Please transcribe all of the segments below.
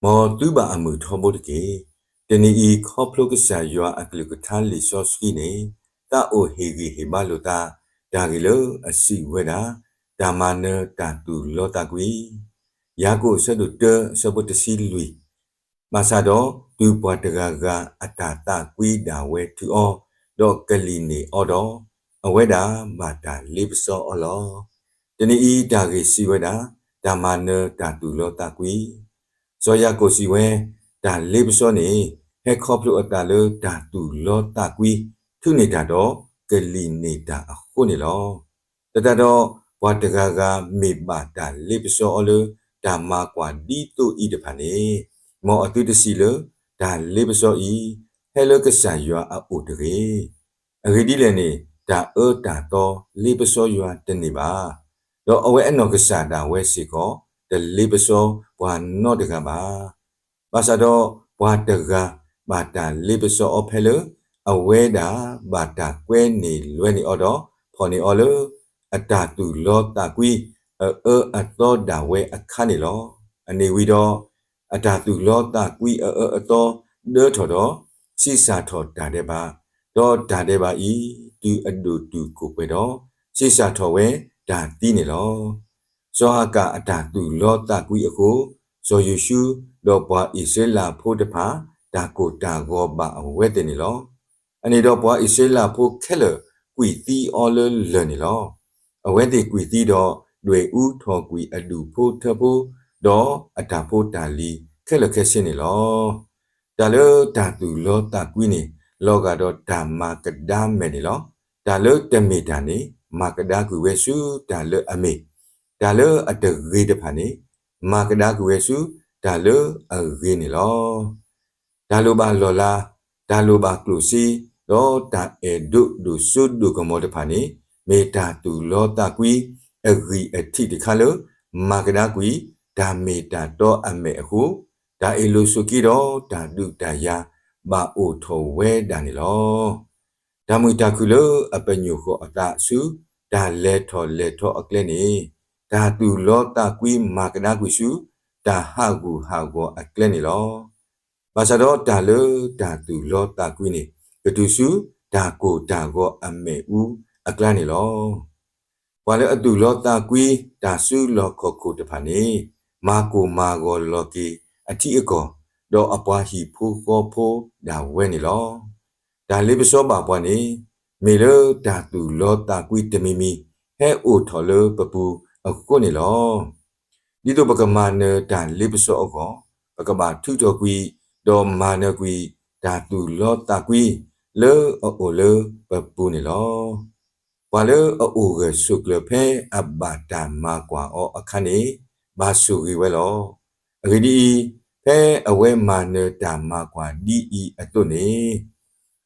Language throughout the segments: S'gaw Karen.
မ်သုဘၣ်အမုာ်ထီဘိတက့ၢ်. တနံၤအံၤ ခီဖျိကစၢ်ယွၤအကလုၢ်ကထါလံာ်စီဆှံန့ၣ် သးအိၣ်ဟ့ၣ်ဂံၢ်ဟ့ၣ်ဘါလိာ်သး တၢ်ဂ့ၢ်လၢအစံးဝဲဒၣ် တၢ်မၤနၢၤတၢ်သူၣ်လီသးကွံ, ယၤကိာ်အဆၢဒိၣ်တၢ အဆၢဖိတဆံလွံၢ်, ဘၣ်ဆၣ်ဒီး တုၤပှၤတဂၤဂၤအတၢ်သးကွံဒၣ်ဝဲထုးအီၤ, ဒီးကလံၣ်န့ၢ်အီၤဒီး, အဝဲဒၣ်ဘၣ်တၢ်လ့ပစီအီၤလီၤ. တနံၤအံၤတၢ်ဂ့ၢ်စံးဝဲဒၣ် တၢ်မၤနၢၤတၢ်သူၣ်လီသးကွံ. စီၤယၤကိာ်စံးဝဲ, တၢ်လ့ပစီန့ၣ် ဟဲခီဖျိအသးလၢတၢ်သူၣ်လီသးကွံ ထုးန့ၢ်တၢ်ဒီးကလံၣ်န့ၢ်တၢ်အဃိန့ၣ်လီၤ. တၢ်တၢ်ဒီး ပှၤတဂၤဂၤမ့ၢ်ဘၣ်တၢ်လ့ပစီအီၤလၢ တၢ်မၤကွၢ်ဒ်သိးအံၤတဖၣ်န့ၣ်, မ်အသုတစံးလၢ တၢ်လ့ပစီအံၤ ဟဲလၢကစၢ်ယွၤအအိၣ်တဂ့ၤ. အဂ့ၢ်ဒ်လဲၣ်န့ၣ် တၢ်အၢတၢ်သီလ့ပစီယွၤတန့ၢ်ဘၣ်. ဒီးအဝဲအနီၢ်ကစၢ်ဒၣ်ဝဲစ့ၢ်ကီး တလ့ပစီပှၤနီတဂၤဘၣ်. ဘၣ်ဆၣ်ဒီး ပှၤတဂၤဘၣ်တၢ်လ့ပစီအီၤဖဲလၢ အဝဲဒၣ်ဘၣ်တၢ်ကွဲန့ၢ်လွဲန့ၢ်အီၤဒီး ဖီၣ်န့ၢ်အီၤလၢ အတၢ်သူၣ်လီသးကွံ အအၢအသီဒၣ်ဝဲအခါန့ၣ်လီၤ. အန့ၣ်ဝံၤဒီး အတၢ်သူၣ်လီသးကွံအအၢအသီဒၢထီၣ်ဒီး ဆံးစၢ်ထီၣ်တၢ်ဒဲးဘး, ဒီးတၢ်ဒဲးဘးအံၤ တုၤအဒိၣ်တုာ်ခိၣ်ပှဲၤဒီး ဆံးစၢ်ထီၣ်ဝဲတၢ်သံန့ၣ်လီၤ. စီၤဟၤကၣ်အတၢ်သူၣ်လီသးကွံအဃိ, စီၤယိၤၡူ ဒီးပှၤအံၣ်စရ့လးဖိတဖၣ် တၢ်ကိၢ်တၢ်ဂီၤဘၣ်အဝဲသ့ၣ်န့ၣ်လီၤ. အန့ၣ်ဒီးပှၤအံၣ်စရ့လးဖိခဲလၢာ် ကွံာ်သံအီၤလၢလၢၢ်န့ၣ်လီၤ. အဝဲသ့ၣ်ကွံာ်သံဒီး ဒွဲၣ်အူထီၣ်ကွံာ်အဒူၣ်ဖိထၢဖိ, ဒီးအတၢ်ဖိတၢ်လံၤခဲလၢာ်ခဲဆ့န့ၣ်လီၤ. တၢ်လၢတၢ်သူၣ်လီသးကွံန့ၣ် လီၤဂာ်ဒီးတၢ်မၤကဒါမဲာ်န့ၣ်လီၤ. တၢ်လၢတမ့ၢ်တၢ်န့ၣ် မၤကဒါကွံာ်ဝဲဆူတၢ်လၢအမ့ၢ်, တၢ်လၢအတဂ့ၤတဖၣ်န့ၣ် မၤကဒါကွံာ်ဝဲဆူတၢ်လၢအဂ့ၤန့ၣ်လီၤ. တၢ်လိၣ်ဘၣ်လီၢ်လၤ, တၢ်လိၣ်ဘၣ်ကျိၣ်စ့, ဒီးတၢ်အဲၣ်ဒိးဒိၣ်စိဒိၣ်ကမီၤတဖၣ်န့ၣ် မ့ၢ်တၢ်သူၣ်လီသးကွံ အဂံၢ်အထံးတခါလၢ မၤကဒါကွံာ် တၢ်မ့ၢ်တၢ်တီအမဲာ်အဃိ, တၢ်အ့ၣ်လိာ်ဆိးက့ဒီးတၢ်ဒုးတၢ်ယၤ ဘၣ်အိၣ်ထီၣ်ဝဲဒၣ်န့ၣ်လီၤ. တၢ်မုာ်တၢ်ခုၣ်လၢအပညိၣ်ဃီၤအသးဆူ တၢ်လဲၤထီၣ်လဲၤထီအကျဲန့ၣ်, တၢ်သူၣ်လီသးကွံမၤကဒါကွံာ်ဆူ တၢ်ဟးဂူာ်ဟးဂီၤအကျဲန့ၣ်လီၤ. ဘၣ်ဆၣ်ဒီးတၢ်လၢတၢ်သူၣ်လီသးကွံန့ၣ် ကတုၤဆူတၢ်ကိၢ်တၢ်ဂီၤအမဲာ်အူအကျါန့ၣ်လီၤ. ပှၤလၢအသူၣ်လီသးကွံ တၢ်စုလီၢ်ခီၣ်ခိၣ်တဖၣ်န့ၣ် မၤကိၢ်မၤဂီၤလီၤက့ၤအထံအကီၢ်, ဒီးအပှၤဟံၣ်ဖိဃီဖိဒၣ်ဝဲန့ၣ်လီၤ. တၢ်လ့ပစီဘၣ်ပှၤန့ၣ် မ့ၢ်လၢတၢ်သူၣ်လီသးကွံတမံၤမံၤ ဟဲအိၣ်ထီၣ်လၢပပူၤအဃိန့ၣ်လီၤ. ဒ်သိးပကမၤနၢၤတၢ်လ့ပစီအဂီၢ်, ပကဘၣ်ထုးထီၣ်ကွံာ် ဒီးမၤနၢၤကွံာ် တၢ်သူၣ်လီသးကွံ လၢအအိၣ်လၢပပူၤန့ၣ်လီၤ. ပှၤလၢအအိၣ်ဂၢၢ်ဆိးကျၢၤဖဲအဘၣ်တၢ်မၤကွၢ်အီၤအခါန့ၣ် ဘၣ်ဆိၣ်ဂ့ၤဝဲလီၤ. အဂ့ၢ်ဒ်အံၤ, ဖဲအဝဲမၤနၢၤတၢ်မၤကွၢ်ဒ်အံၤအသိးန့ၣ်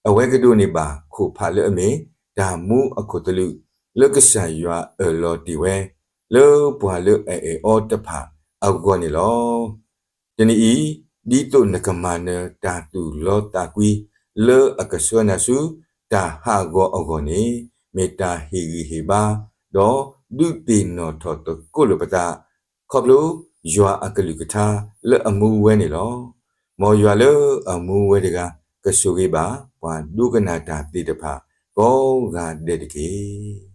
အဝဲကဒိးန့ၢ်ဘၣ်ခိၣ်ဖးလၢအမ့ၢ် တၢ်မူအခိၣ်သလုး လၢကစၢ်ယွၤအၢၣ်လီၤတ့ၢ်ဝဲ လၢပှၤလၢအအဲၣ်အီၤတဖၣ်အဂီၢ်န့ၣ်လီၤ. တနံၤအံၤ, ဒ်သိးနကမၤနၢၤတၢ်သူၣ်လီသးကွံ လၢအကဆှၢနၤဆူ တၢ်ဟးဂီၤအဂီၢ်န့ၣ် မ့ၢ်တၢ်ဟ့ၣ်ဂံၢ်ဟ့ၣ်ဘါ ဒီးဒုးသ့ၣ်နီၣ်ထီၣ်သကိးလိာ်ပသး ခီဖျိယွၤအကလုၢ်ကထါလၢအမူဝဲန့ၣ်လီၤ. မ်ယွၤလၢအမူဝဲတဂၤ ကဆိၣ်ဂ့ၤဘၣ် ပှၤဒိကနၣ်တၢ်သ့ၣ်တဖၣ် ကိးဂၤဒဲးတက့ၢ်.